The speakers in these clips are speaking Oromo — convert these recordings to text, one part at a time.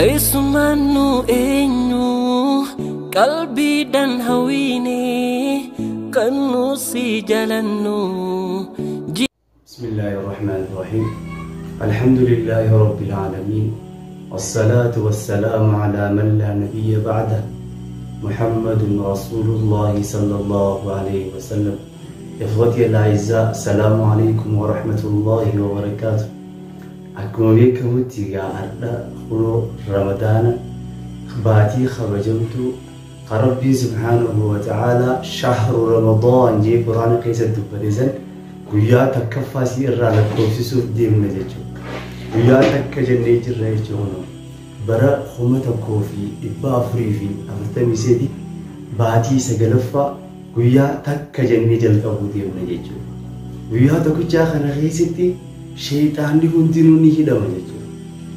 Eessumaan nu eenyu qalbiidhaan hawwiine kan nu si jaalannu. بسم الله الرحمن الرحيم. الحمد لله رب العالمين، والصلاة والسلام على من لا نبي بعده، محمد رسول الله صلى الله عليه وسلم. إخوتي الأعزاء، السلام عليكم ورحمة الله وبركاته. Akkuma beekamutti egaa har'a kunoo Ramadaana, baatii kabajamtuu kan Rabbiin subhaanahu wa ta'aalaa shahru Ramadaan jee Quraana keessatti dubbate san guyyaa takkaffaa sii irraa lakkoofsisuuf deemna jechuudha. Guyyaa takka jennee jirra jechuudha. Bara 1443 baatii sagalaffaa guyyaa takka jennee jalqabuu deemna jechuudha. Guyyaa tokkichaa kana keessatti sheexaanni hundinuu ni hidhama jechuudha.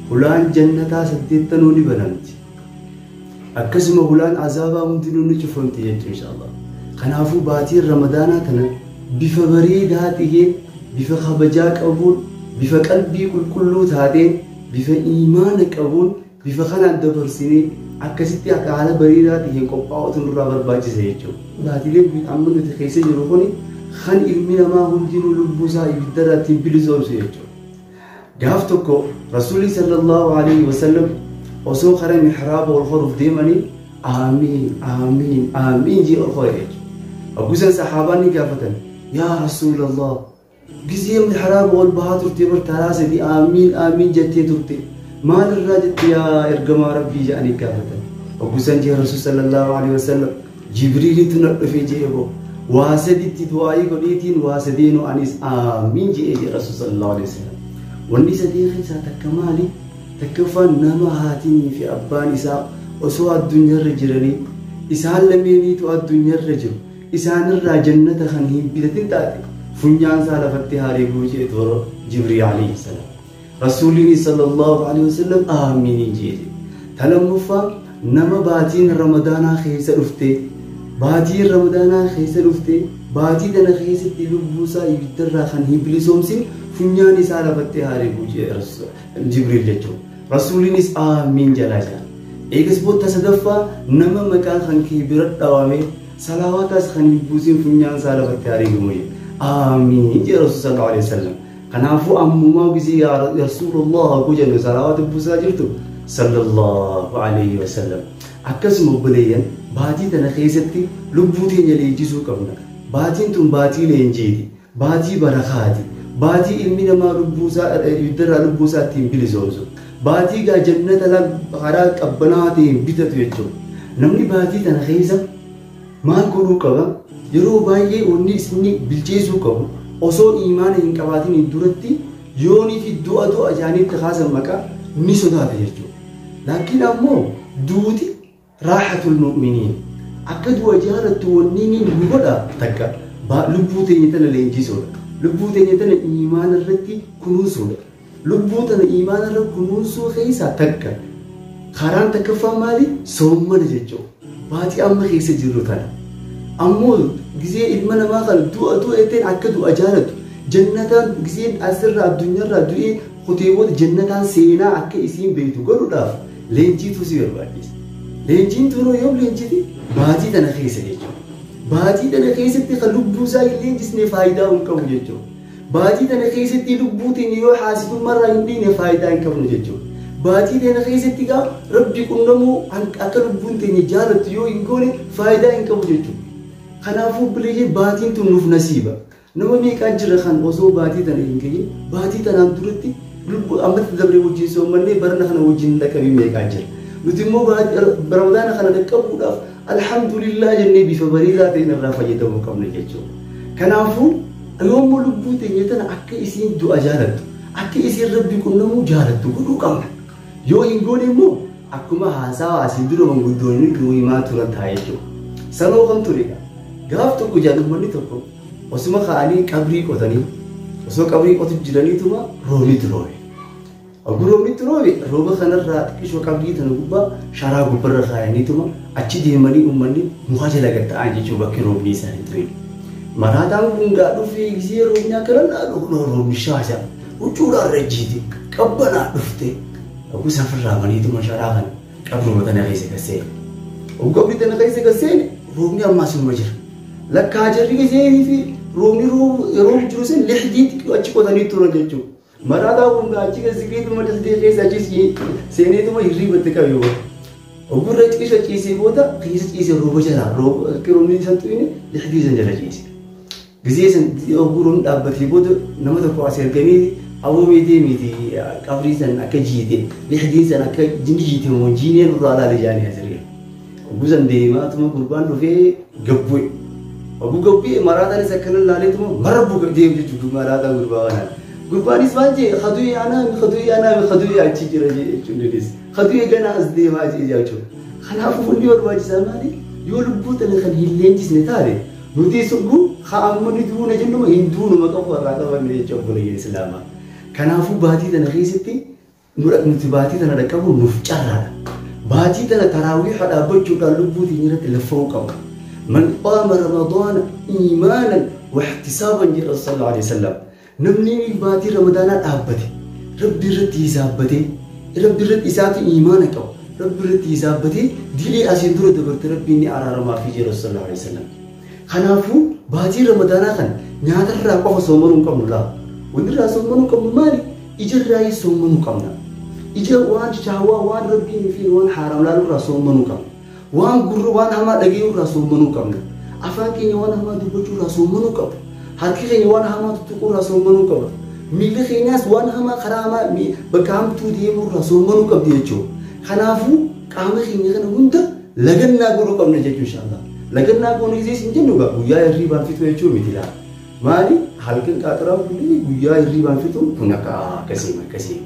Hulaan jannataa saddeettanuu ni banamti. Akkasuma hulaan azaabaa hundinuu ni cufamti jechuudha inshaallah. Kanaafuu baatiin Ramadaanaa tana bifa bareedaa ta'een, bifa kabajaa qabuun, bifa qalbii qulqulluu taateen, bifa iimaana qabuun, bifa kanaan dabarsinee akkasitti akka haala bareedaa ta'een qophaa'utu nurraa barbaachisa jechuudha. Baatiileen amma nuti keessa jiru kuni kan ilmi namaa hundinuu lubbuu isaa ibiddarraa ittiin bilisoomsu jechuudha. Gaaf tokko Rasuulli sallallahu alaihi wasallam osoo karaa mihraaba ol koruuf deemanii aamiin aamiin aamiin jee ol kore jechuudha. Hoggusan sahaabaan ni gaafatan, yaa Rasuulallah, gizee mihraaba ol bahaa turte bar taraa sadii aamiin aamiin jettee turte, maalirraa jette yaa ergamaa Rabbii jedhanii gaafatan. Hoggusan jee Rasuul sallallahu alaihi wasallam, Jibriilitu na dhufe jee boo waa saditti du'aayii godheetiin waa sadeenu anis aamiin jee jee Rasuul sallallahu alaihi wasallam. Wanni sadii keessaa takka maali? Takkaffaan nama haatinii fi abbaan isaa osoo addunyaarra jiranii, isaan lameeniitu addunyaarra jiru, isaanirraa jannata kan hin bitatin taate funyaan isaa lafatti haa reebuu jee toora Jibriil alayhi salaam. Rasuuliin sallallahu alaihi wasallam aamiin jee. Ta lammaffaa nama baatiin Ramadaanaa keessa dhufte, baatiin Ramadaanaa keessa dhufte, baatii tana keessatti lubbuu isaa ibiddarraa kan hin bilisoomsin funyaan isaa lafatti haa reebuu jee Jibriil jechuudha. Rasuuliinis aamiin jalaa jira. Eegas booda sadaffaa nama maqaan kan kee bira dhawame salaawaataas kan hin buusin funyaan isaa lafatti haa reebamu jee. Aamiin jee Rasuul sallallahu alaihi wasallam. Kanaafuu ammumaa gisee yaa Rasuulullah ku jennu salawaata buusaa jirtu sallallahu alaihi wasallam. Akkasuma obboleeyyan, baatii tana keessatti lubbuu teenya leenjisuu qabna. Baatiin tun baatii leenjiiti. Baatii barakaati. Baatii ilmi namaa lubbuu isaa ibiddarraa lubbuu isaa ittiin bilisoomsu. Baatii gaa jannata karaa qabbanaa ta'een bitatu jechuudha. Namni baatii tana keessa maal godhuu qaba? Yeroo baay'ee wanni inni bilcheessuu qabu osoo imaana hin qabaatin duratti yoonii fi du'a du'a jaaniitti kaasan maqaa ni sodaata jechuudha. Laakiin ammoo duuti raaxatul mu'miniin akka du'a jaalattu wanni inni nu godha takka lubbuu teenya tana leenjisuudha. Lubbuu teenya tana imaana irratti kunuunsuudha. Lubbuu tana imaana irra kunuunsuu keessaa takka karaan takkaffaa maali? Soommana jechuudha. Baatii amma keessa jirru tana. Ammoo gisee ilma namaa kana du'a du'a jetteen akka du'a jaalatu jannataan giseen asirraa addunyaarraa du'ee kutee booda jannataan seenaa akka isiin beektu godhuudhaaf leenjiitu si barbaachisa. Leenjiin turuu yoom leenjiti? Baatii tana keessa jechuudha. Baatii tana keessatti kan lubbuu isaa hin leenjisne faayidaa hin qabu jechuudha. Baatii tana keessatti lubbuu teenya yoo haasifummaarraa hin dhiine faayidaa hin qabnu jechuudha. Baatii tana keessatti gaa Rabbi qunnamuu akka lubbuun teenya jaalattu yoo hin goone faayidaa hin qabu jechuudha. Kanaafuu obboleeyyiin, baatiin tun nuuf nasiiba. Nama meeqaa jira kan osoo baatii tana hin gahin baatii tanaan duratti lubbuu ammatti dabree wajjin soommannee barana kana wajjin hin dhaqqabin meeqaa jira. Nuti immoo Ramadaana kana dhaqqabuudhaaf alhamdulillah jennee bifa bareedaa ta'een irraa fayyadamuu qabna jechuudha. Kanaafuu yoommoo lubbuu teenya tana akka isiin du'a jaalattu, akka isiin Rabbi qunnamuu jaalattu godhuu qabna. Yoo hin goone immoo akkuma haasawa asiin dura manguddoonni nuu himaa turan ta'a jechuudha. Sanoo kan ture gaaf tokko jaalummanni tokko osuma ka'anii qabrii qotanii osoo qabrii qotu jiraniituma roobni roobe. Oguu roobni roobe, rooba kanarraa xiqqishoo qabrii tana gubbaa sharaa gubbarra kaayaniituma achi deemanii uummanni muka jala gad ta'an jechuudha bakki roobni isaanii ture. Maraataan kun gaa dhufee gisee roobni akka lallaalu roobni shaasha huccuudhaan rajjiite qabbanaa dhufte. Oguu safirraa baniituma sharaa kana qabruma tana keessa gassee. Oguu qabrii tana keessa gasseen roobni ammaas numa jira. Lakkaa jarri giseenii fi roobni yeroo jiru sun lixdii achi qotanii turan jechuudha. Maraataa kun achi gassigeetuma lixdii keessa achi seeneetuma hirriibatti qabe yoo. Oguu irra ciisa ciisee booda keessa ciisee rooba jalaa roobni san xuyine lixdii san jala ciise. Gisee san oguu roobni dhaabbatee booda nama tokko as erganii aboo meetee miti qabrii san akka jiite lixdiin san akka jinni jiite moo jiinee nurraa laale jaanii as ergan. Oguu san deemaatuma gurbaan dhufee gabbu'e. Oguu gabbu'e maraataanis akkana laaleetuma mara bu'e deemu jechuudha maraataa gurbaa kanaan. Gurbaanis maal jee kadu'e anaami kadu'e anaami kadu'e achi jira jechuun kadu'e ganaa as deemaa jee jechuudha. Kanaafuu wanni barbaachisaa maali? Yoo lubbuu tana kan hin leenjisne taate nuti suguu haa ni duuna jennuma hin duunuma qabu irraa qabanne jechuudha obboleeyyan Islaamaa. Kanaafuu baatii tana keessatti nuti baatii tana dhaqqabu nuuf carraadha. Baatii tana taraawiixa dhaabbachuudhaan lubbuu teenya irratti laffa'uu qabna. Man qaama Ramadaana iimaanan wa ihtisaaban jedha sallallahu alaihi wasallam. Namni baatii Ramadaanaa dhaabbate Rabbi irratti hisaabbatee Rabbi irratti isaatu iimaana qabu Rabbi irratti hisaabbatee dilee asiin dura dabarte Rabbiin ni araaramaa fi jedha sallallahu alaihi wasallam. Kanaafuu baatii Ramadaanaa kana nyaatarraa qofa soomanuu hin qabnu laa. Wanti irraa soomanuu qabnu maali? Ijarraa soomanuu qabna. Ija waan shaawaa waan Rabbiin fi waan haaraam laalurraa soomanuu qabna. Waan gurra waan hamaa dhagayuurraa soomanuu qabna. Afaan keenya waan hamaa dubbachuurraa soomanuu qabna. Harki keenya waan hamaa tuttuquurraa soomanuu qabna. Miilli keenyaas waan hamaa karaa hamaa bakka hamtuu deemuurraa soomanuu qabdi jechuudha. Kanaafuu qaama keenya kana hunda lagannaa godhuu qabna jechuudha inshaallah. Lagannaa goonuu gisee hin jennu guyyaa hirriibaan fixuu jechuu miti laa. Maali halkan qaaxaraa bullee guyyaa hirriibaan fixuu kun akka akkasii akkasii.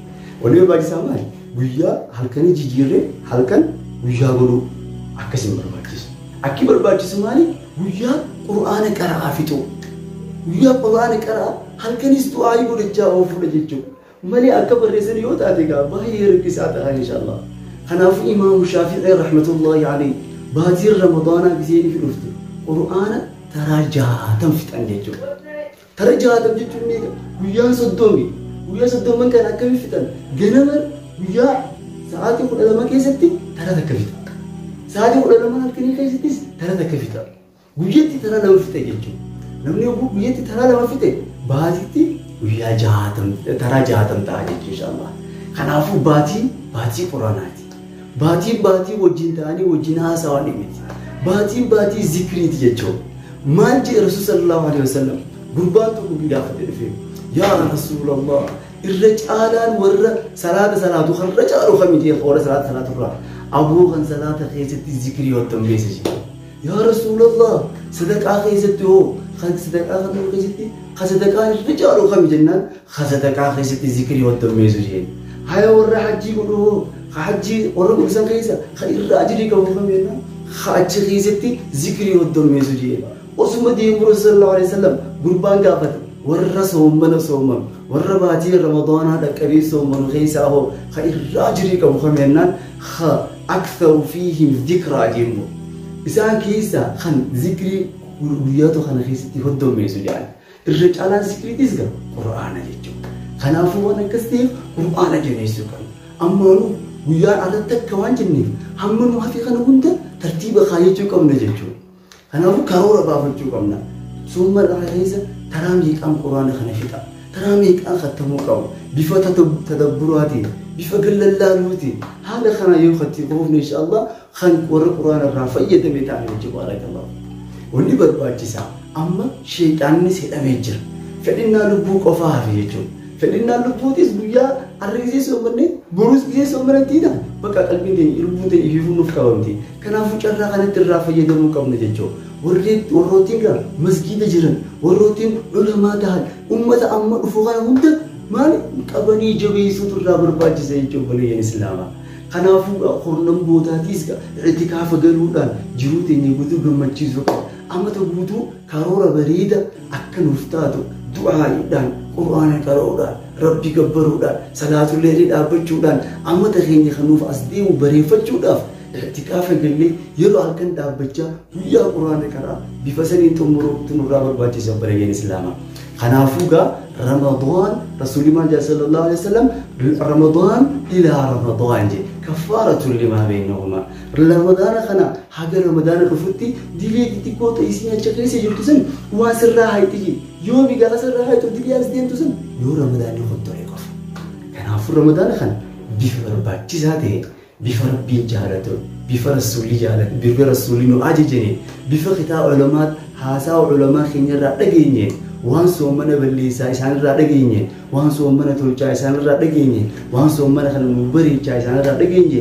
Wanni barbaachisaa maali? Guyyaa halkanii jijjiirree halkan guyyaa godhuu akkasiin barbaachisu. Akki barbaachisu maali? Guyyaa Qur'aana qara'aa fixuu. Guyyaa Qur'aana qara'aa halkanis du'aa godhachaa oofuudha jechuudha. Malee akka barreessan yoo taate egaa baay'ee rakkisaa ta'a inshaallah. Kanaafuu Imaamu Shaafi'ii rahmatullahi alayhi baatiin Ramadaanaa gisee ni dhufte Qur'aana taraa 60 fixan jechuudha. Tara 60 jechuun meeqa? Guyyaan 30. Guyyaa 30 kan akkamii fixan? Ganama guyyaa sa'aatii 12 keessatti tara takka fixa. Sa'aatii 12 halkanii keessattis tara takka fixa. Guyyatti tara 2 fixa jechuudha. Namni guyyatti tara 2 fixe baatiitti guyyaa 60 tara 60 ta'a jechuudha inshaallah. Kanaafuu baatii Qur'aanaati. Baatiin baatii wajjin ta'anii wajjin haasawaa miti. Baatiin baatii zikriiti jechuudha. Maal jedhe Rasuul sallallahu alaihi wasallam gurbaan tokko gaafate dhufe yaa Rasuulallah irra caalaan warra salaata salaatu har'a caalu kami jee warra salaata salaatu irraa aboo kan salaata keessatti zikrii hojjetan beessa jee yaa Rasuulallah sadaqaa keessatti hoo kan sadaqaa kan keessatti kan sadaqaa irra caalu kami jennaan kan sadaqaa keessatti zikrii hojjetan beessa jee haya warra hajjii godhu hoo hajjii warra godhan keessa kan irra ajirii qabu kami jennaan hajji keessatti zikrii hojjetan beessa jee osuma deemu Rasuul sallallahu alaihi wasallam gurbaan gaafate warra soommana sooman warra baatii Ramadaanaa dhaqqabee soomanu keessaa hoo ka irra ajirii qabu kam jennaan ha aktharu fiihim dhikraa jennu isaan keessaa kan zikrii guyyaa kana keessatti hoddommeessu jedhan irra caalaan zikriitis gaa Qur'aana jechuudha. Kanaafuu waan akkas ta'eef Qur'aana jabeessuu qabna. Ammaanuu guyyaan alatti akka waan jenneef hamma nu hafe kana hunda tartiiba kaayyachuu qabna jechuudha. Kanaafuu karoora baafachuu qabna. Sooma irraa keessa taraa meeqaan Qur'aana kana fixa. Taraa meeqaan khattamuu qabu. Bifa tadabburaatiin, bifa gallallaaluutiin haala kana yoo khatti qoofne inshaallah kan warra Qur'aana irraa fayyadame ta'an jechuudha. Barakallahu. Wanni barbaachisaa amma sheexaannis hidhamee jira. Fedhinnaa lubbuu qofaa hafe jechuudha. Fedhinnaa lubbuutis guyyaa har'a gisee soomanne borus gisee soomanatti ta'a. Bakka qalbiin teenya lubbuun teenya ifiifuu nuuf qabamti. Kanaafuu carraa kanatti irraa fayyadamuu qabna jechuudha. Warroottiin gaa masgiida jiran, warroottiin ulamaa ta'an, ummata amma dhufu kana hunda maal qabanii jabeessuutu irraa barbaachisa jechuudha obboleeyyan Islaamaa. Kanaafuu hornan boodaatiis itikaafa galuudhaan jiruu teenya guutuu gammachiisuu qaba. Amata guutuu karoora bareeda akka nuuf taatu du'aa'iidhaan, Qur'aana qara'uudhaan, Rabbi gabbaruudhaan, salaatullee dhaabbachuudhaan amata keenya kan nuuf as deemu bareeffachuudhaaf itikaafa gallee yeroo halkan dhaabbachaa guyyaa Qur'aana qaraa bifa saniin xumuruutu nurraa barbaachisa obboleeyyan Islaamaa. Kanaafuu gaa Ramadaan Rasuulli maal jedha sallallahu alaihi wasallam Ramadaan ilaa Ramadaan jedhe kaffaaratun limaa beeynahumaa. Ramadaana kana haga Ramadaana dhufutti dilee xixiqqoo ta'e isiin achi keessa jirtu san waan sirraa hayti jedhe. Yoomi gaafa sirraa haytu dilee as deemtu san yoo Ramadaanni qottore qofa. Kanaafuu Ramadaana kana bifa barbaachisaa ta'e bifa Rabbiin jaalatu bifa Rasuulli jaalatu bifa Rasuulli nu ajajaniin bifa kitaaba ulamaa haasaa ulamaa keenyarraa dhageenye waan soomana balleessaa isaanirraa dhageenye waan soomana tolchaa isaanirraa dhageenye waan soomana kana nu bareechaa isaanirraa dhageenye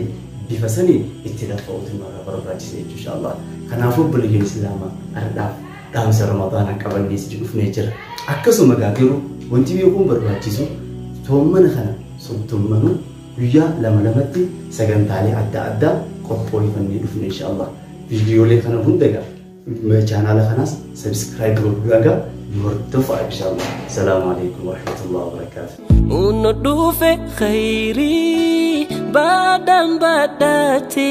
bifa saniin itti lafa'uutu nurraa barbaachisa jechuudha inshallah. Kanaafuu obboleeyyan Islaamaa har'aaf dhaamsa Ramadaanaa qabannee si dhufnee jira. Akkasuma gaa garuu wanti beekuun barbaachisu soomana kana soddommanuu guyyaa lama lamatti sagantaalee adda addaa qophoofannee dhufne inshallah. Viidiyoolee kana hunda gaa chaanaala kanaas subscribe godhuudhaan gaa nu hordofaa inshallah. Salaamu alaikum warahmatullahi wabarakatuh. Uno dhufe khayrii baadhaan baadhaate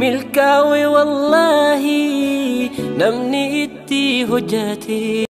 milkaa'e wallaahi namni itti hojjate.